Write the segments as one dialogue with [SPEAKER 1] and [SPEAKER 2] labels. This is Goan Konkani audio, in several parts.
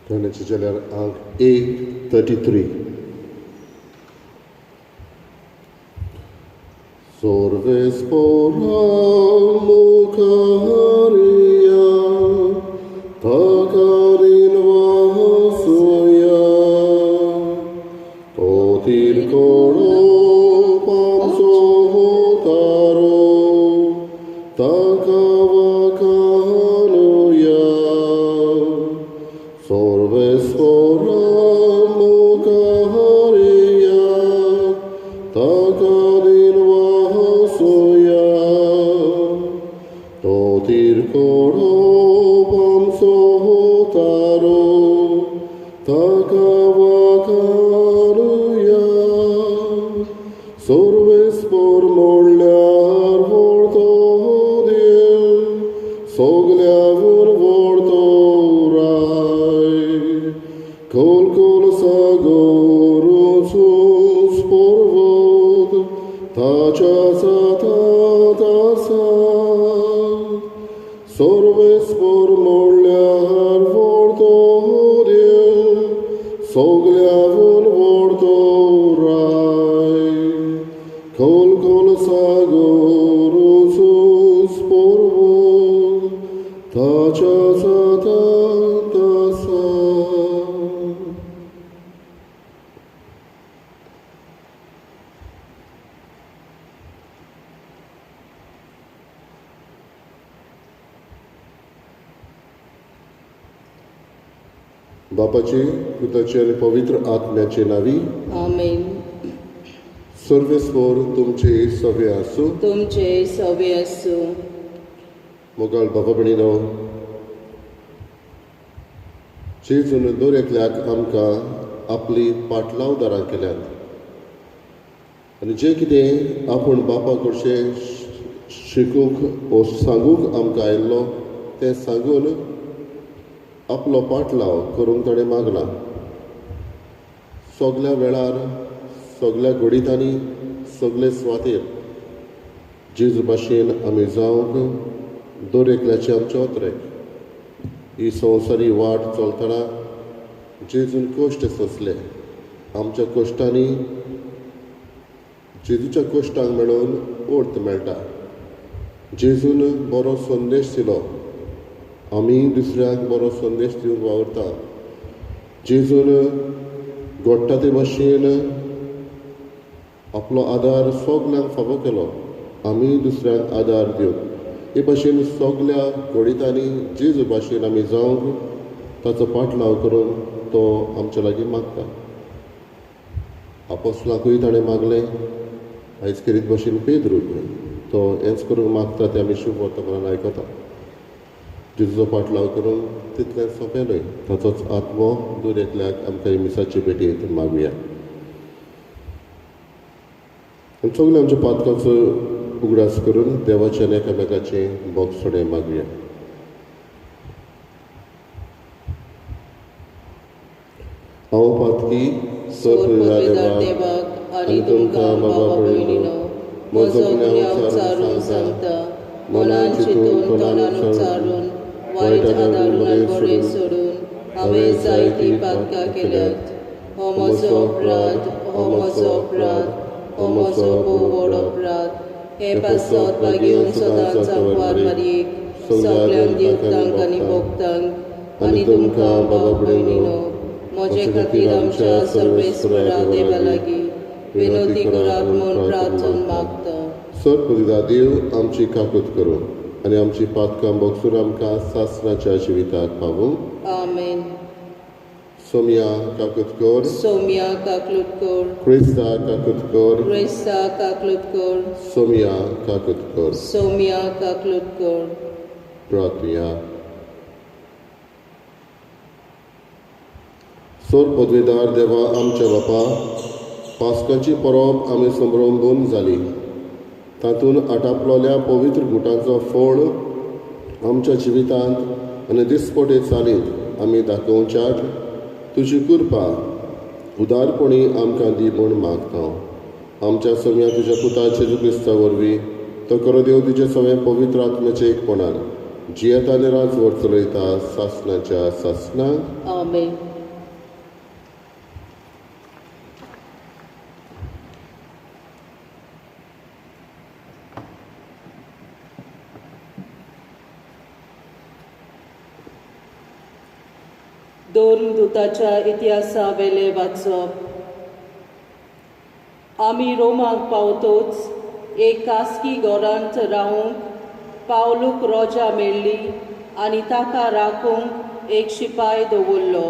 [SPEAKER 1] गाण्याचे जाल्यार आंक 833. सोर्वेस्पोरा मुखारिया ताकारीन वासुया तोतीर कोडो पामसो तारो ताका वाकानुया. सोर्वेस्पोरा मुखारिया ताकारीन वासुया तोतीर कोडो पामसो तारो ताका वाकानुया. सोर्वेस्पोर मोडल्यार व्हडतो देव सोगल्यावून व्हडतो राय खोल खोल सागोरूचो पर्वत ताच्या सातात आसा. सोर्वेस्पोर मोडल्यार व्हडतो देव सोगल्यावून व्हडतो राय खोल खोल सागोरूचो पर्वत ताच्या सातात आसा. बापाचे, पुताचे आनी पवित्र आत्म्याचे नावी.
[SPEAKER 2] आमेन.
[SPEAKER 1] सर्वेस्पोर तुमचे सवे आसूं.
[SPEAKER 2] तुमचे सवे आसूं.
[SPEAKER 1] मोगाळ बाबा भयणीनो, जेजून दर एकल्याक आमकां आपली पाटलावदारां केल्यात आनी जें कितें आपूण बापा कडचें शिकूंक वो सांगूंक आमकां आयिल्लो तें सांगून आपलो पाटलाव करूंक ताणें मागलां. सगल्या वेळार, सगल्या घडितांनी, सगले सुवातेर जेजू भाशेन आमी जावंक दर एकल्याचें आमचें अत्रेक. ही संवसारी वाट चलतना जेजून कश्ट सोंसले. आमच्या कश्टांनी जेजूच्या कश्टांक मेळून अर्थ मेळटा. जेजून बरो संदेश दिलो, आमी दुसऱ्यांक बरो संदेश दिवंक वावुरता. जेजून घडटा ते भाशेन आपलो आदार सगल्यांक फावो केलो, आमी दुसऱ्यांक आदार दिवंक. हे भाशेन सगल्या घडितांनी जेजू भाशेन आमी जावंक ताचो पाटलाव करूंक तो आमच्या लागीं मागता. आपोस्लाकूय ताणें मागलें, आयज खेरीत भाशेन पेद्रूक तो हेंच करूंक मागता तें आमी शुभ वर्तमानान आयकता. जेजूचो पाटलाव करूंक तितलें सोंपें न्हय, ताचोच आत्मो दर एकल्याक आमकां ही मिसाची भेटेंत मागुया. आनी सगळ्या आमच्या पातकाचो उगडास करून देवाचे आनी एकामेकाचें बोगसणें मागुया. हांव पातकी
[SPEAKER 2] सोर देवाक आनी तुमकां बाबा भयणीनो म्हजो गुन्यांव उच्चारून सांगता. मनान चिंतून, तोंडान उच्चारून, वायट आदारून आनी बरें सोडून हांवें जायतीं पातकां केल्यात. हो म्हजो अपराध, हो म्हजो अपराध, हो म्हजो भोव व्हड अपराध. हे पासत भागेवन सदांच आंकवार मारयेक, सगल्यांक देवतांक आनी भक्तांक आनी तुमकां बाबा भयणीनो म्हजे खातीर आमच्या सर्वेस्परा देवा लागीं विनवती करात म्हूण प्रार्थन मागता.
[SPEAKER 1] सर पवित्र देव आमची काकूत करूं आनी आमची पातकां बोगसून आमकां सासणाच्या जिविताक पावूं.
[SPEAKER 2] आमेन.
[SPEAKER 1] सोम्या काकूत कर.
[SPEAKER 2] सोम्या काकलूत कर.
[SPEAKER 1] क्रिस्ता काकूत कर.
[SPEAKER 2] क्रिस्ता काकलूत कर.
[SPEAKER 1] सोम्या काकूत कर.
[SPEAKER 2] सोम्या काकलूत कर.
[SPEAKER 1] प्रार्थुया. सोर पदवीदार देवा आमच्या बापा, पास्काची परब आमी संभ्रंभून जाली. तातूंत आटापलोल्या पवित्र गुटांचो फळ आमच्या जिवितांत आनी दिसपटे चालींत आमी दाखोवच्याक तुजी कृपा उदारपणी आमकां दी म्हूण मागता. आमच्या सगळ्या तुज्या पुता जेजू क्रिस्ता वरवीं तो करो देव तुजे सगळें पवित्र आत्म्याचे एकपणान जियेता आनी राजवट चलयता सासणाच्या सासणां.
[SPEAKER 2] आमेन. दोन दुताच्या इतिहासा वेले वाचप. आमी रोमाक पावतोच एक खासगी घरांत रावूंक पावलूक रोजा मेळ्ळी आनी ताका राखूंक एक शिपाय दवरलो.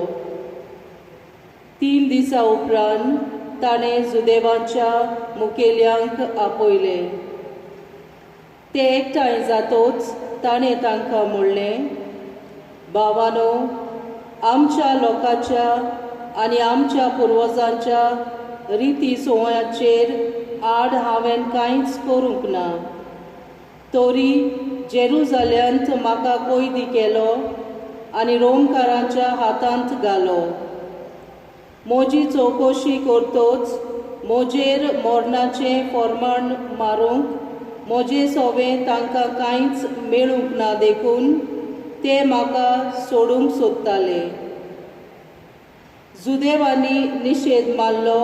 [SPEAKER 2] 3 दिसां उपरांत ताणें जुदेवाच्या मुखेल्यांक आपयले. ते एकठांय जातोच ताणें तांकां म्हणलें, भावानो, आमच्या लोकांच्या आनी आमच्या पुर्वजांच्या रिती सुवाचेर आड हांवें कांयच करूंक ना, तरी जेरुजाल्यांत म्हाका कैदी केलो आनी रोमकारांच्या हातांत घालो. म्हजी चवकशी करतोच म्हजेर मरणाचें फॉर्माण मारूंक म्हजे सोवें तांकां कांयच मेळूंक ना, देखून ते म्हाका सोडूंक सोदताले. जुदेवांनी निशेध मारलो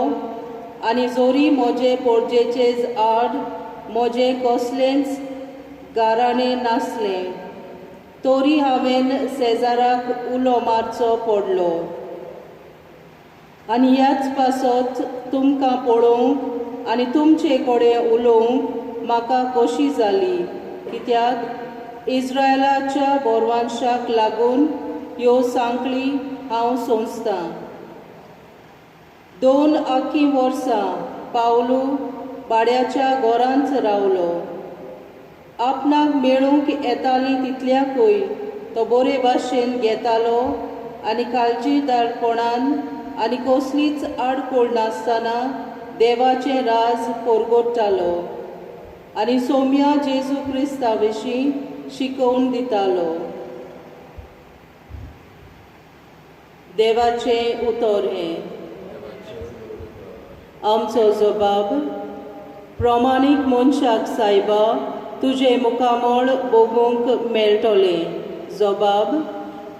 [SPEAKER 2] आनी जोरी म्हजे पोरजेचे आड म्हजें कसलेंच गाराणें नासलें, तरी हांवें सेजाराक उलो मारचो पडलो. आनी ह्याच पासत तुमकां पळोवंक आनी तुमचे कडेन उलोवंक म्हाका खोशी जाली, कित्याक इस्रायलाच्या बोरवांशाक लागून ह्यो सांकळी हांव सोंसतां. 2 आखी वर्सां पावलू भाड्याच्या घरांत रावलो. आपणाक मेळूंक येताली तितल्याकूय तो बरे भाशेन घेतालो आनी काळजीदारपणान आनी कसलीच आडखळ नासतना देवाचें राज परगट्टालो आनी सोम्या जेजू क्रिस्ता विशीं शिकोवन दितालो. देवाचें उतर हें. आमचो जबाब. प्रमाणीक मनशाक सायबा तुजें मुखामळ बगूंक मेळटलें. जबाब.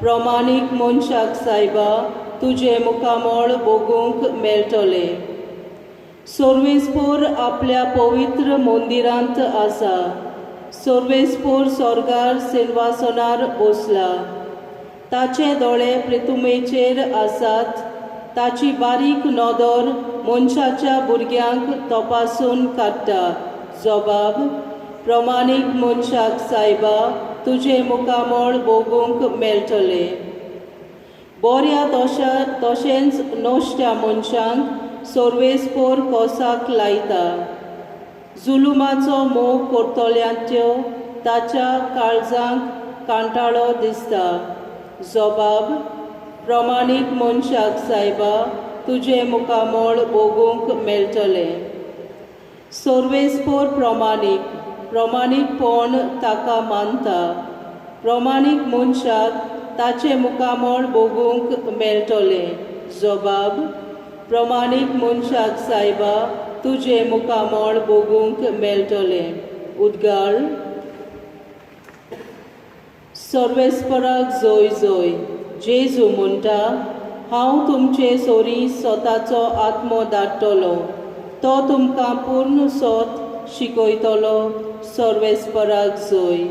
[SPEAKER 2] प्रमाणीक मनशाक सायबा तुजें मुखामळ बगूंक मेळटलें. सर्वेस्पोर आपल्या पवित्र मंदिरांत आसा. सर्वेस्पोर स्वर्गार सिंहासनार बसला. ताचे दोळे प्रितुमेचेर आसात. ताची बारीक नदर मनशाच्या भुरग्यांक तपासून काडटा. जबाब. प्रमाणीक मनशाक सायबा तुजें मुखामळ बगूंक मेळटलें. बऱ्या तशेंच नश्ट्या मनशांक सर्वेस्पोर कोसाक लायता. जुलुमाचो मोग करतल्यांच्यो ताच्या काळजांक कांटाळो दिसता. जबाब. प्रमाणीक मनशाक सायबा तुजें मुखामळ बगूंक मेळटलें. सर्वेस्पोर प्रमाणीक प्रमाणीकपण ताका मानता. प्रमाणीक मनशाक ताचें मुखामळ बगूंक मेळटलें. जबाब. प्रमाणीक मनशाक सायबा तुजें मुखामळ बगूंक मेळटलें. उद्गार. सर्वेस्पराक जोय जोय. जेजू म्हणटा, हांव तुमचे सोरी स्वताचो आत्मो धाडटलो, तो तुमकां पूर्ण सोत शिकयतलो. सर्वेस्पराक जोय.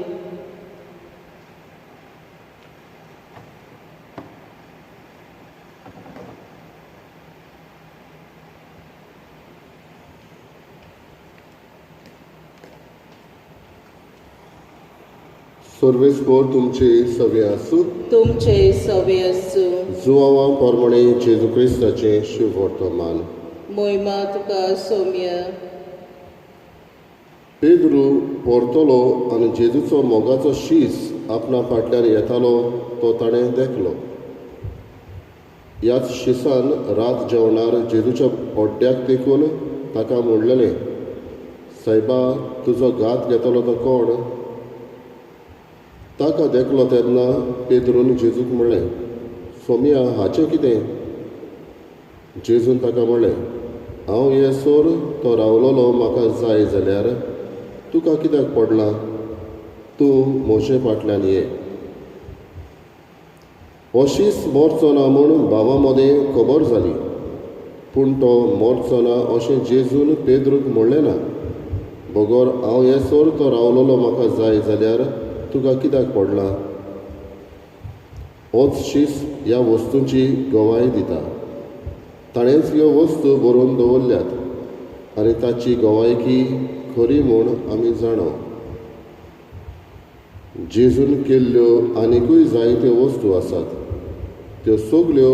[SPEAKER 1] सर्वेस्पोर तुमचे सवे आसूं.
[SPEAKER 2] तुमचे सवे आसूं.
[SPEAKER 1] जुवांवा परमणे जेजू क्रिस्ताचें शुभवर्तमान.
[SPEAKER 2] मोहिमा तुका सोम्या.
[SPEAKER 1] पेद्रू परतलो आनी जेजूचो मोगाचो शीस आपणा फाटल्यान येतालो तो ताणें देखलो. ह्याच शिसान रात जेवणार जेजूच्या पड्ड्याक तेकून ताका म्हणलेलें, सायबा, तुजो घात घेतलो तो कोण? ताका देखलो तेन्ना पेद्रून जेजूक म्हणलें, सोम्या, हाचें कितें? जेजून ताका म्हणलें, हांव येसर तो रावलोलो म्हाका जाय जाल्यार तुका कित्याक पडलां? तूं म्हजे फाटल्यान ये. हो शीस मरचो ना म्हूण भावा मदें खबर जाली, पूण तो मरचो ना अशें जेजून पेद्रूक म्हणलें ना. बगर हांव येसर तो रावलेलो म्हाका जाय जाल्यार तुका कित्याक पडलां? होच शीस ह्या वस्तूंची गवाय दिता. ताणेंच ह्यो वस्तू बरोवन दवरल्यात आनी ताची गवायकी खरी म्हूण आमी जाणो. जेजून केल्ल्यो आनिकूय जायत्यो वस्तू आसात, त्यो सगल्यो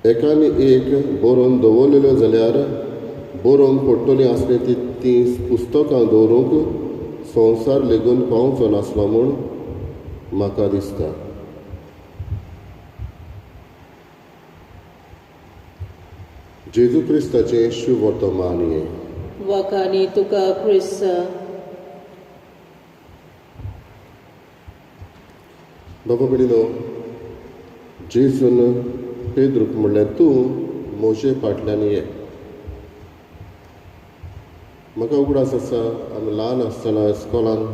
[SPEAKER 1] एकान एक बरोवन दवरलेल्यो जाल्यार बरोवंक पडटलीं आसलीं तीं पुस्तकां दवरूंक संवसार लेगून पावचो नासलो म्हूण म्हाका दिसता. जेजू क्रिस्ताचें शुभवर्तमान हें.
[SPEAKER 2] वाखाणी तुका क्रिस्ता.
[SPEAKER 1] बाबा भयणीनो, जेजून पेद्रूक म्हणलें, तूं म्हजे फाटल्यान ये. म्हाका उगडास आसा, आमी ल्हान आसतना इस्कोलान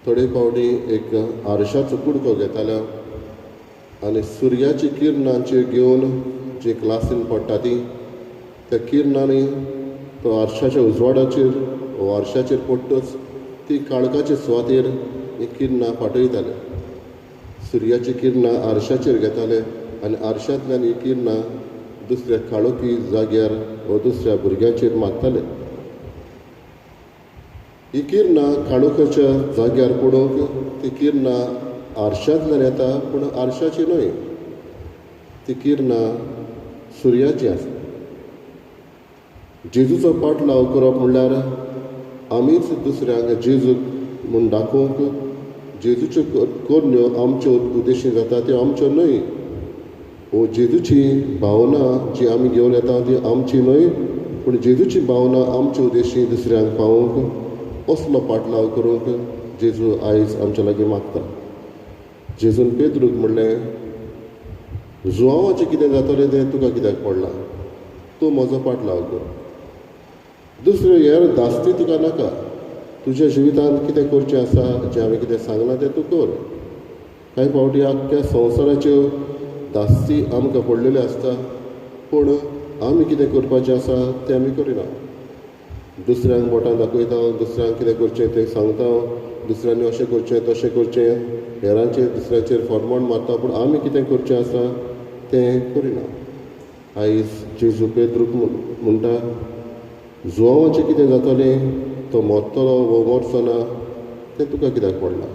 [SPEAKER 1] थोडे फावटी एक आरशाचो कुडको घेताले आनी सुर्याची किरणांचेर घेवन जे क्लासीन पडटा ती त्या किरणांनी तो आरशाच्या उजवाडाचेर वो आरशाचेर पडटच ती काळखाचे सुवातेर ही किरणां पाठयताले. सुर्याची किरणां आरशाचेर घेताले आनी आरशांतल्यान ही किरणां दुसऱ्या काळोखी जाग्यार वा दुसऱ्या भुरग्यांचेर मारताले. ही किरणां काळोखाच्या जाग्यार पडूंक ती किरणां आरशांतल्यान येता, पूण आरशाची न्हय, ती किरणां सुर्याची आसा. जेजूचो पाटलाव करप म्हणल्यार आमीच दुसऱ्यांक जेजूक म्हूण दाखोवंक जेजूच्यो करण्यो आमच्यो उद्देशी जाता त्यो आमच्यो न्हय, वो जेजूची भावना जी आमी घेवन येता ती आमची न्हय, पूण जेजूची भावना आमचे उद्देशी दुसऱ्यांक पावोवंक असलो पाटलाव करूंक जेजू आयज आमच्या लागीं मागता. जेजून पेद्रूक म्हणलें, जुवांवाचें कितें जातलें तें तुका कित्याक पडलां? तूं म्हजो पाटलाव कर. दुसऱ्यो हेर धास्ती तुका नाका. तुज्या जिवितांत कितें करचें आसा, जें हांवें कितें सांगलां तें तूं कर. कांय फावटी आख्ख्या संवसाराच्यो धास्ती आमकां पडलेल्यो आसता, पूण आमी कितें करपाचें आसा तें आमी करिना. दुसऱ्यांक बोटां दाखयता, दुसऱ्यांक कितें करचें तें सांगता, दुसऱ्यांनी अशें करचें तशें करचें, हेरांचेर दुसऱ्यांचेर फॉर्मोण मारता, पूण आमी कितें करचें आसा तें करिना. आयज जेजू पेद्रूक म्हणटा, जुवांवाचें कितें जातलें, तो मरतलो वो मरचो ना तें तुका कित्याक पडलां?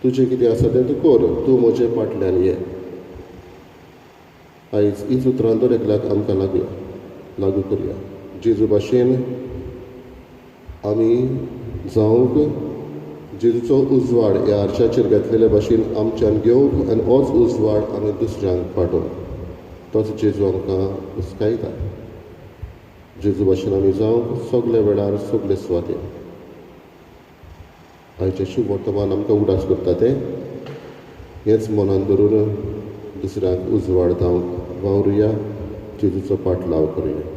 [SPEAKER 1] तुजें कितें आसा तें तूं कर, तूं म्हजे फाटल्यान ये. आयज हीच उतरां दर एकल्याक आमकां लागू करया. जेजू भाशेन आमी जावंक जेजूचो उजवाड ह्या आरशाचेर घेतलेले भाशेन आमच्यान घेवंक आनी होच उजवाड आमी दुसऱ्यांक पाठोवंक तोच जेजू आमकां हुस्कायता. जेजू भाशेन आमी जावंक सगल्या वेळार सगले सुवातेर. आयचें शुभ वर्तमान आमकां उगडास करता तें हेंच मनान धरून दुसऱ्यांक उजवाड धांवक वावरुया, जेजूचो पाटलाव करुया.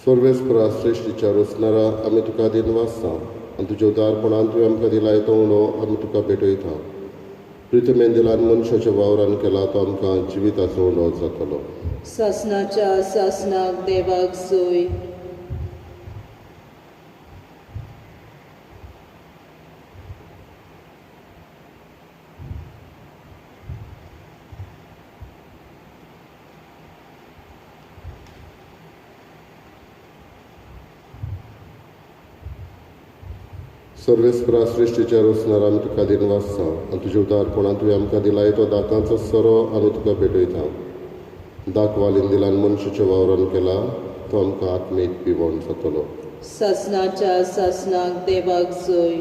[SPEAKER 1] सर्वेस्परा श्रेश्ठीच्या रोसणारा आमी तुका दिनवासता आनी तुज्या उदारपणान तुवें आमकां दिलाय तो उणो आमी तुका भेटयता. प्रितमेन दिलान मनशाच्या वावरान केला तो आमकां जिविताचो उणो जातलो.
[SPEAKER 2] सासनाच्या सासनाक देवाक सोय.
[SPEAKER 1] सर्वेस्परा सृश्टीच्या रचणार आमी तुका दिनवासता आनी तुज्या उदारपणान तुवें आमकां दिलाय तो दाकांचो सरो आमी तुका भेटयता. दाक वालीन दिलान मनशाच्या वावरान केला तो आमकां आत्मीक पिवण जातलो.
[SPEAKER 2] सासनाच्या सासनाक देवाक जोय.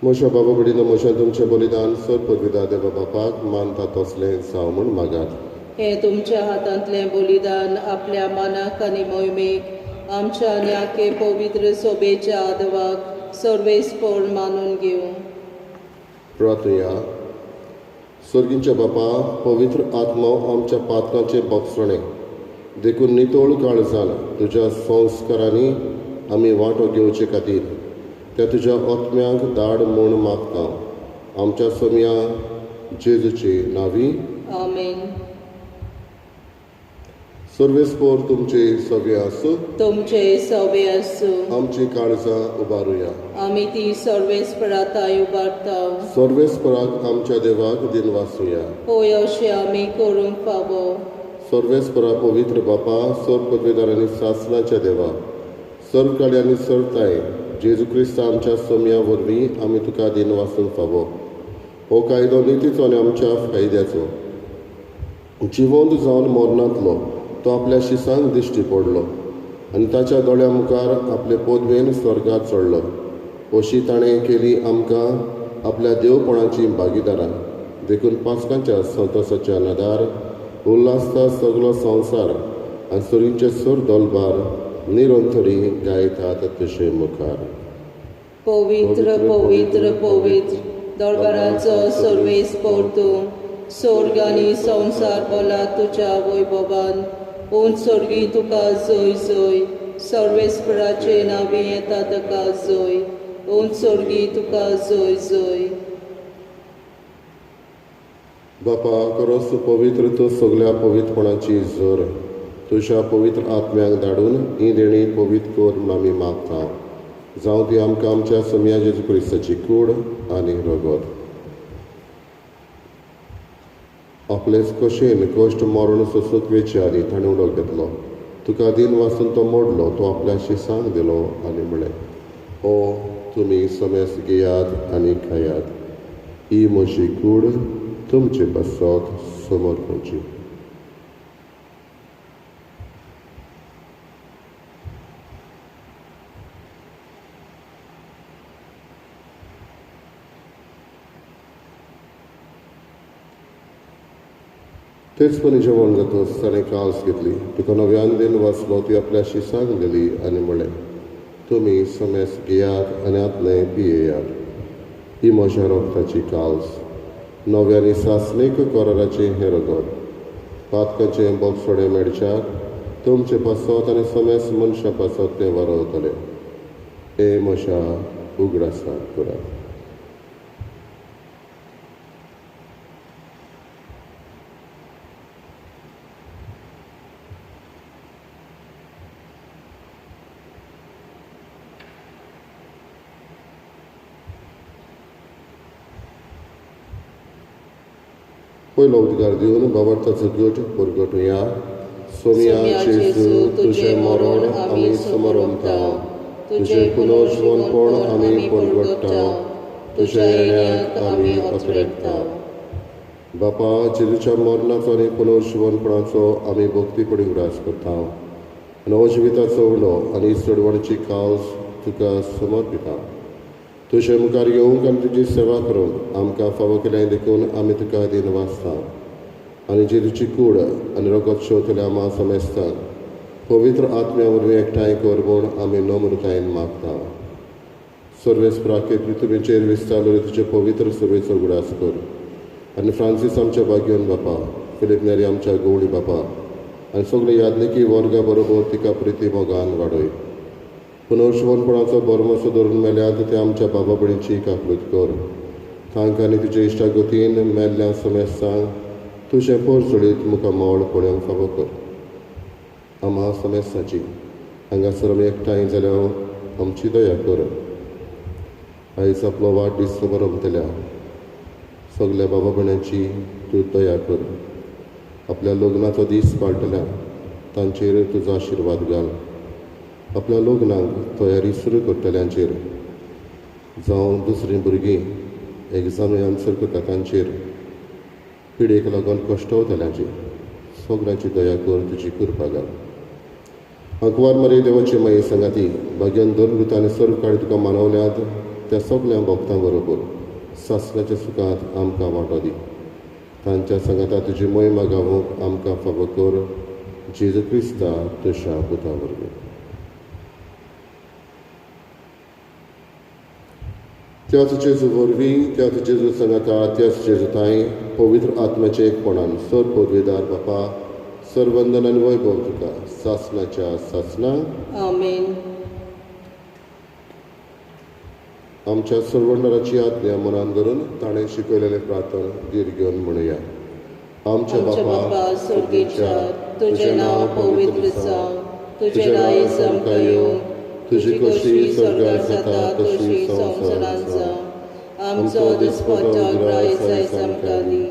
[SPEAKER 1] म्हज्या बाबा भयणीनो, म्हज्या तुमचें बलिदान सर पदवीदा देवा बापाक मानता तसलें जावं म्हूण मागात.
[SPEAKER 2] हें तुमच्या हातांतलें बलिदान आपल्या मनाक आनी मोहिमेक आमच्या आनी आखे पवित्र सोबेच्या आदवाक सर्वेस्पोर मानून घेवं.
[SPEAKER 1] प्रार्थया. सर्गींच्या बापा, पवित्र आत्मो आमच्या पातकांचे बक्षणे देखून नितळ काळजान तुज्या संस्कारांनी आमी वांटो घेवचे खातीर त्या तुज्या आत्म्यांक धाड म्हूण मागता. आमच्या सोम्या जेजूचे नांवी
[SPEAKER 2] आमेन.
[SPEAKER 1] सर्वेस्पोर तुमचे सवे आसूं.
[SPEAKER 2] तुमचे सवे आसूं.
[SPEAKER 1] आमची काळजां उबारुया.
[SPEAKER 2] आमी ती सर्वेस्पराताय उबारता.
[SPEAKER 1] सर्वेस्पराक आमच्या देवाक दिनवासुया.
[SPEAKER 2] होय, अशें आमी करूंक फावो.
[SPEAKER 1] सर्वेस्परा पवित्र बापा, सर्व पदवेदार आनी सासनाच्या देवा, सर्व काळी आनी सर्वताय जेजू क्रिस्त आमच्या सोम्या वरवीं आमी तुका दिनवासूंक फावो. हो कायदो नितीचो आनी आमच्या फायद्याचो. जिवंत जावन मरणांतलो तो आपल्या शिसांक दिश्टी पडलो आनी ताच्या दोळ्या मुखार आपले पदवेन स्वर्गात चडलो. अशी ताणें केली आमकां आपल्या देवपणाची भागीदारां. देखून पास्कांच्या संतोसाच्या नदार उल्हासता सगलो संवसार आनी सुरींचे सूर दोलबार निरंतरी गायतात तुजे मुखार.
[SPEAKER 2] पवित्र पवित्र पवित्र दरबाराचो सर्वेस्पोर तूं, स्वर्ग आनी संवसार बोला तुज्या वैभवान. उंच स्वर्गी तुका जोय जोय, सर्वेस्पराचे नांवी येता ताका जोय. उंच स्वर्गी तुका जोय जोय.
[SPEAKER 1] बापा, खरोच पवित्र तूं सगल्या पवित्रपणाची जोर. तुज्या पवित्र आत्म्याक धाडून ही देणी पवित्र कर म्हूण आमी मागता. जावं ती आमकां आमच्या सोम्या जेजू क्रिस्ताची कूड आनी रगत. आपलेच कशेन कश्ट मरण सोंसूंक वेचे आदी ताणें उडो घेतलो. तुका दिन वाचून तो मोडलो, तो आपल्या शिसांक दिलो आनी म्हळें, हो तुमी समेस घेयात आनी खायात. ही म्हजी कूड तुमचे पासत समर्पणची. तेच परी जेवण जातच ताणें काल्स घेतली, तुका नव्यान दिन वाचलो, ती आपल्या शिसांक दिली आनी म्हळें, तुमी समेस घेयात आनी आतलें पियेयात. ही म्हज्या रगताची काल्स, नव्या आनी सासणीक कराराचें हें रगत. पातकाचें बोगसोडे मेळच्याक तुमचे पासत आनी समेस मनशां पासत तें वारवतलें. हें म्हज्या उगडासाक करात. पयलो उद्गार दिवन बाबार्थाचो गट परगटुया. सोम्या जेजू, तुजें मरण आमी समरमता, तुजें पुनर्जिवनपण आमी परगट्टा, तुज्या येण्याक आमी अत्रेकता. बापा, जेजूच्या मरणाचो आनी पुनर्जिवनपणाचो आमी भक्तीपणी उगडास करता आनी हो जिविताचो उंडो आनी चडवणची काल्स तुका समर्पिता. तुजे मुखार येवंक आनी तुजी सेवा करूंक आमकां फावो केलें देखून आमी तुका दिनवासता. आनी जेजूची कूड आनी रगत शेवतल्या आमा समेस्तान पवित्र आत्म्या वरवीं एकठांय कर म्हूण आमी नम्रतायेन मागता. सर्वेस्पराके पृथ्वीचेर विस्तारलेले तुजे पवित्र सभेचो उगडास कर आनी फ्रांसीस आमच्या भाग्योन बापा, फिलीप नेरी आमच्या गवळी बापा आनी सगळे यादनिकी वर्गा बरोबर तिका प्रिती मोगान वाडय. पुनर्जिवनपणाचो भरमसो धरून मेल्यात ते आमच्या बाबा भयणीची काकळूत कर. तांकां आनी तुजे इश्टागतीन मेल्ल्या समेस्तांक तुजें पोरचडीत मुखामळ पळोवंक फावो कर. आमा समेस्ताची हांगासर आमी एकठांय जाल्यार आमची दया कर. आयज आपलो वाडदीस समारंभतल्या सगल्या बाबा भयणांची तूं दया कर. आपल्या लग्नाचो दीस पाळटल्या तांचेर तुजो आशिर्वाद घाल. आपल्या लग्नाक तयारी सुरू करतल्यांचेर, जावं दुसरीं भुरगीं एग्जामी आन्सर करता तांचेर, पिडेक लागून कश्टवतल्यांचेर सगल्यांची दया कर, तुजी कृपा घाल. आंकवार मरे देवाची माई सांगाती भाग्यान धर्मदूत आनी सर्व काळ तुका मानवल्यात त्या सगल्या भक्तां बरोबर सासणाच्या सुखांत आमकां वांटो दी. तांच्या सांगाता तुजी मोहिमा गावोवंक आमकां फावो कर, जेजू क्रिस्ता तुज्या पुता वरवीं. त्याच जेजू वरवीं, त्याच जेजू सांगाता, त्याच जेजू ताई पवित्र आत्म्याचे एकपणान सर पदवीदार बापा सर्वंदन आनी वैभव तुका सासणाच्या सासणा.
[SPEAKER 2] आमेन.
[SPEAKER 1] आमच्या सर्वंडराची आज्ञा मनान धरून ताणें शिकयलेलें प्रार्थना धीर घेवन म्हणुया. आमच्या बापा
[SPEAKER 2] स्वर्गीच्या, तुजें नांव पवित्र जावं, तुजें राज्य आमकां येवं, तुजी खोशी स्वर्गार जाता तशी संवसारांत जावं. आमचो दिसपट्टो ग्रास आयज आमकां दी,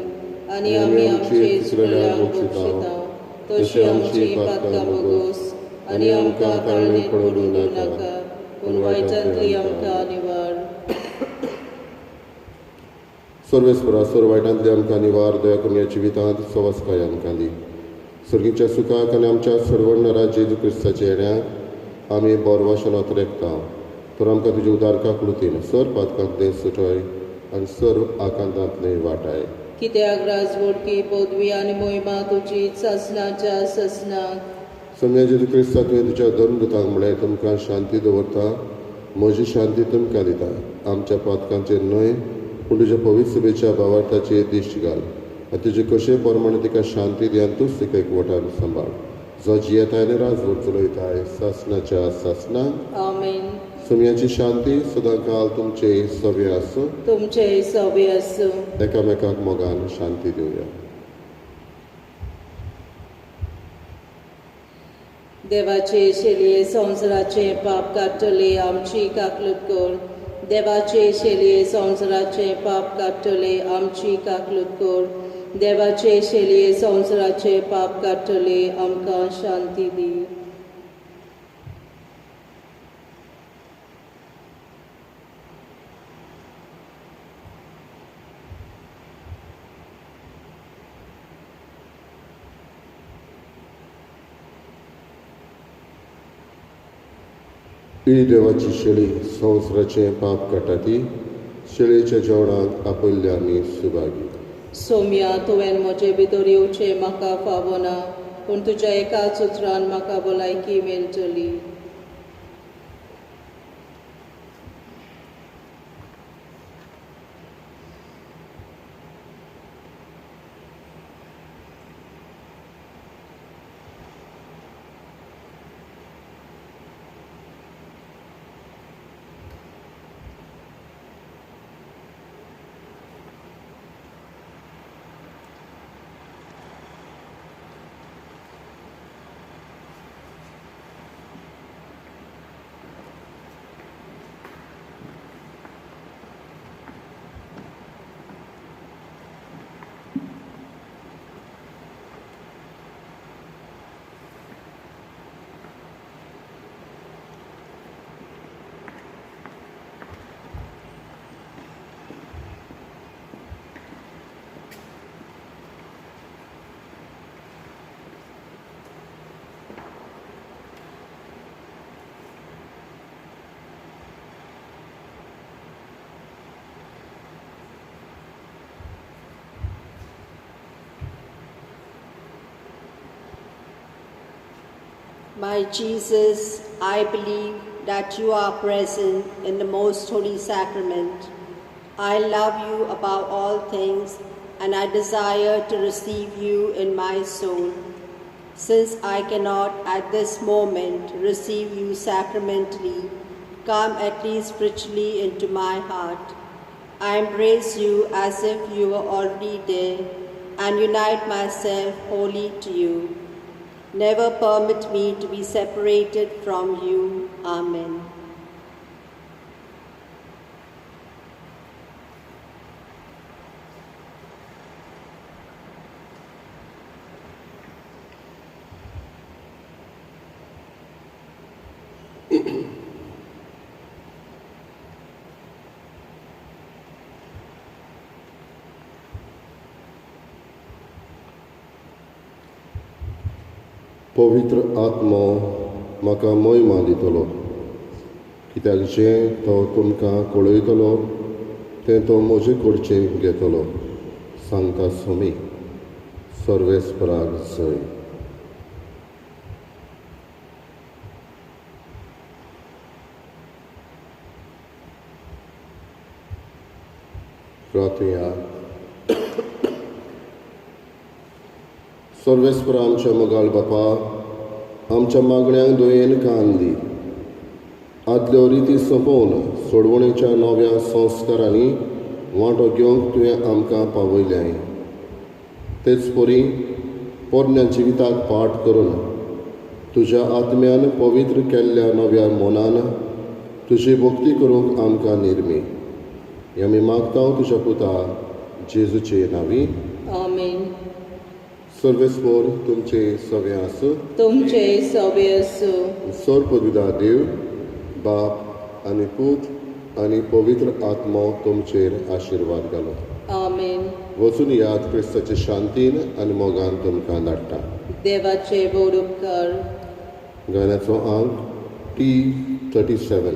[SPEAKER 2] आनी आमी आमचे चुकल्यांक बक्षिता तशी आमची पातकां भोगोस, आनी आमकां ताळणेंत पडूं दिवनाका, पूण वायटांतली आमकां निवार.
[SPEAKER 1] सर्वेस्परा, सर्व वायटांतली आमकां निवार, दया करून ह्या जिवितांत सवसकाय आमकां दी. सर्गीच्या सुखाक आनी आमच्या सर्वण्णरा जेजू क्रिस्ताच्या येण्याक आमी बोरवाशनात रेखता. तर आमकां तुज्या उदारका कृतीन सर पातकांतलें सुटय आनी सर्व आकांतांतलें वाटाय.
[SPEAKER 2] कित्याक राजवडकी पदवी आनी मोहिमा तुजी सासणाच्या सासणाक.
[SPEAKER 1] सम्या जेजू क्रिस्ता, तुवें तुज्या धर्मदूतांक म्हळें, तुमकां शांती दवरता, म्हजी शांती तुमकां दिता. आमच्या पातकांचेर न्हय पूण तुज्या पवित्र सभेच्या भावार्थाचेर दिश्ट घाल आनी तुजे कशे प्रमाणे तिका शांती दी आनी तूंच तिका एकवटान सांबाळ, जो जियेताय आनी राजवट चलयताय सासणाच्या सासणाक.
[SPEAKER 2] आमेन.
[SPEAKER 1] सुम्याची शांती सदांकाल तुमचे सवे आसूं,
[SPEAKER 2] तुमचे सवे आसूं.
[SPEAKER 1] एकामेकाक मोगान शांती दिवया.
[SPEAKER 2] देवाचे शेलये संवसाराचें पाप काडटले आमची काकलूत कर. देवाचे शेलये संवसाराचें पाप काडटले आमची काकलूत कर. देवाचे शेलये संवसाराचें पाप काडटले आमकां शांती दी.
[SPEAKER 1] ही देवाची शेळी संवसाराचें पाप काडटा ती शेळयेच्या जेवणाक आपयल्ले आमी सुभागी.
[SPEAKER 2] सोम्या, तुवें म्हजे भितर येवचें म्हाका फावना, पूण तुज्या एकाच उतरान म्हाका भलायकी मेळटली.
[SPEAKER 3] My Jesus, I believe that you are present in the most holy sacrament. I love you above all things, and I desire to receive you in my soul. Since I cannot at this moment receive you sacramentally, come at least spiritually into my heart. I embrace you as if you were already there, and unite myself wholly to you. Never permit me to be separated from you. Amen.
[SPEAKER 1] पवित्र आत्मो म्हाका महिमा दितलो, कित्याक जें तो तुमकां कळयतलो तें तो म्हजे कडचें घेतलो, सांगता स्वामी. सर्वेस्पराक जय. प्रार्थया. सर्वेस्पर आमच्या मोगाळ बापा, आमच्या मागण्यांक दयेन कान दी. आदल्यो रिती सोंपोवन सोडवणेच्या नव्या संस्कारांनी वांटो घेवंक तुवें आमकां पावयल्याय. तेच परी पोरण्या जिविताक पाठ करून तुज्या आत्म्यान पवित्र केल्ल्या नव्या मनान तुजी भक्ती करूंक आमकां निर्मी. हें आमी मागता तुज्या पुता जेजूचे नांवी.
[SPEAKER 2] आमेन.
[SPEAKER 1] सर्वेस्पर तुमचे सवे आसूं.
[SPEAKER 2] तुमचे सवे आसूं.
[SPEAKER 1] सर पदवीदार देव बाप आनी पूत आनी पवित्र आत्मो तुमचेर आशिर्वाद घालो.
[SPEAKER 2] आमेन.
[SPEAKER 1] वचून याद क्रिस्ताचे शांतीन आनी मोगान तुमकां धाडटा.
[SPEAKER 2] देवाचे व्हड उपकार.
[SPEAKER 1] गाण्याचो आंक T37.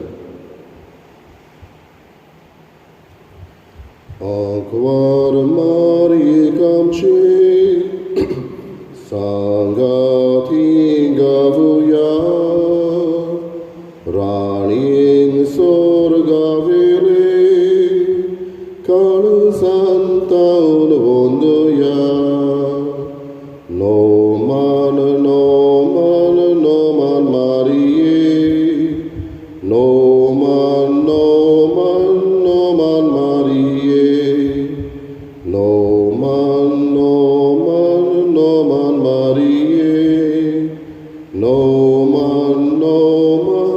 [SPEAKER 1] आंकवार मारयेक आमचे सांगाती गावया, राणयेन सोर्गावेले काळजांतावन वंदया. नोमान नोमान नोमान मारिये, नोमान नोमान नोमान मारिये, नोमान नोमान नोमान मारिये, नोमान नोमान